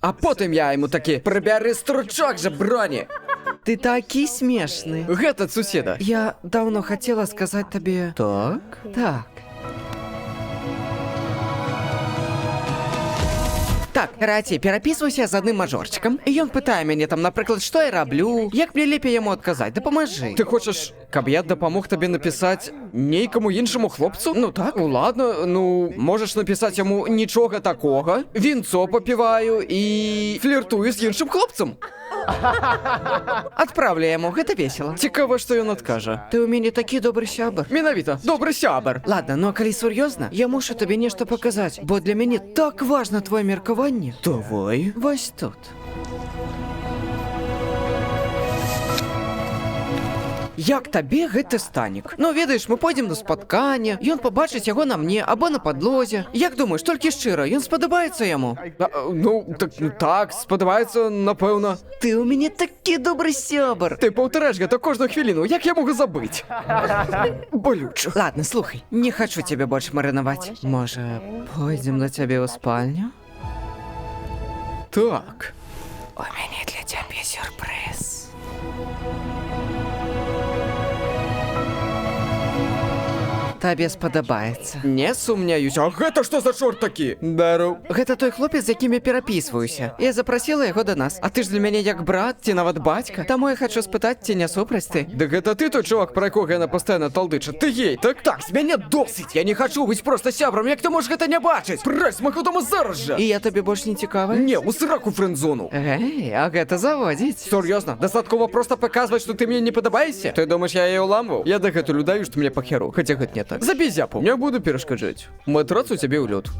А потым я яму такі: «Прыбяры стручок жа, Броні!» Ты такі смешны. Гэта ад суседа. Я даўно хацела сказаць табе. Так? Так. Так, карацей, перапісваюся з адным мажорчыкам, і ён пытае мяне там, напрыклад, што я раблю, як мне лепей яму адказаць, дапамажы. Ты хочаш, каб я дапамог табе напісаць нейкаму іншаму хлопцу? Ну так. Ну ладно, ну можаш напісаць яму: «Нічога такога. Вінцо папіваю і фліртую з іншым хлопцам». Адпраўлю яму, гэта весела. Цікава, што ён адкажа. Ты ў мяне такі добры сябар. Менавіта, добры сябар. Ладно, ну а калі сур'ёзна, я мушу табе нешта паказаць, бо для мяне так важна твоё меркаванне. Давай. Вось тут. Як табе гэты станік? Ну, ведаеш, мы пойдзем на спатканне, ён пабачыць яго на мне або на падлозе. Як думаеш, толькі шчыра, ён спадабаецца яму? А, ну, так, ну, так, спадабаецца, напэўна. Ты ў мяне такі добры сябар. Ты паўтараеш гэта кожную хвіліну, як я магу забыць? Балюча. Ладно, слухай, не хачу цябе больш марынаваць. Можа, пойдзем да цябе ў спальню? Так. У мяне для цябе сюрпрыз. Табе спадабаецца. Не сумняюся. А гэта што за чорт такі? Дару. Гэта той хлопец, з якім я перапісваюся. Я запрасіла яго да нас. А ты ж для мяне як брат ці нават бацька. Таму я хачу спытаць, ці не супраць ты. Дык гэта ты той чувак, пра якога яна пастаянна талдыча. Ты гей, так? Так, з мяне досыць! Я не хачу быць проста сябрам, як ты можаш гэта не бачыць? Прась з майго дома зараз жа! І я табе больш не цікава? Не, у сраку фрэндзону. Эй, а гэта заводзіць. Сур'ёзна, дастаткова проста паказваць, што ты мне не падабаешся? Ты думаеш, я яе ўламваў? Я дагэтуль удаю, што мне пахеру, хаця гэта не так. Забей зяпу. Не буду перашкаджаць. Матрац у цябе ў лёд.